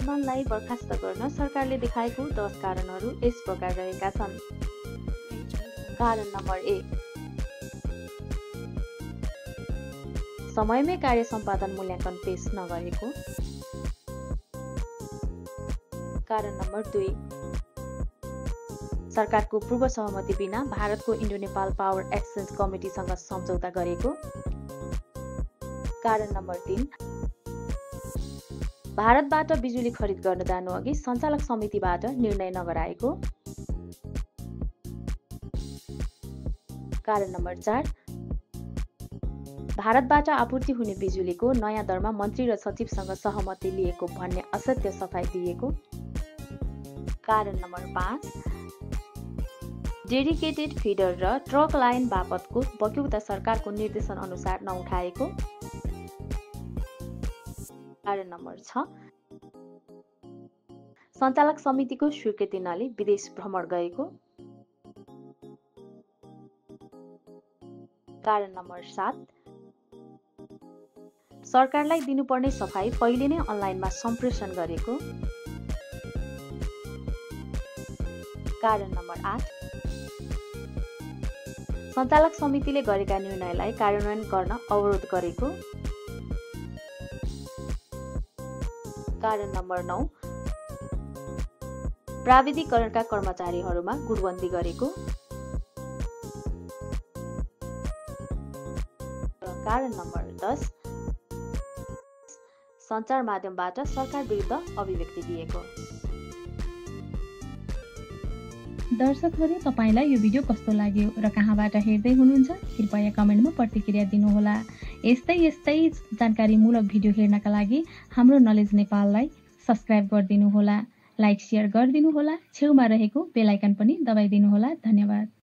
विमानलाई बर्खास्त गर्न सरकारले देखाएको 10 कारणहरू यस प्रकार रहेका छन्। कारण नम्बर 1, समयमै कार्य सम्पादन मूल्याङ्कन पेश नगरेको। कारण नम्बर 2, सरकारको पूर्व सहमति बिना भारतको इन्डो नेपाल पावर एक्सचेन्ज कमिटीसँग सम्झौता गरेको। कारण नम्बर 3, भारतबाट बिजुली खरिद गर्न जानु अघि सञ्चालक समितिबाट निर्णय नगराएको। कारण नम्बर 4, भारतबाट आपूर्ति हुने बिजुलीको नयाँ दरमा मन्त्री र सचिवसँग सहमति लिएको भन्ने असत्य सफाई दिएको। कारण नम्बर 5, डेडिकेटेड फिडर र ट्रक लाइन बापतको बक्यौता सरकारको निर्देशन अनुसार नउठाएको। कारण नम्बर 6, सञ्चालक समितिको स्वीकृति नलिई विदेश भ्रमण गएको। कारण नम्बर 7, सरकारलाई दिनुपर्ने सफाई पहिले नै अनलाइनमा सम्प्रेषण गरेको। कारण नम्बर 8, सञ्चालक समितिले गरेका निर्णयलाई कार्यान्वयन गर्न अवरोध गरेको। कारण नम्बर 9, प्राविधिकरणका कर्मचारीहरूमा गुटबन्दी गरेको। कारण नम्बर 10, सञ्चार माध्यमबाट सरकार विरुद्ध अभिव्यक्ति दिएको। दर्शकहरू, तपाईलाई यो भिडियो कस्तो लाग्यो र कहाँबाट हेर्दै हुनुहुन्छ कृपया कमेन्टमा प्रतिक्रिया दिनुहोला। यस्तै जानकारीमूलक भिडियो हेर्नका लागि हाम्रो नलेज नेपाललाई सब्स्क्राइब गरिदिनुहोला, लाइक शेयर गरिदिनुहोला, छेउमा रहेको बेल आइकन पनि दबाइदिनुहोला। धन्यवाद।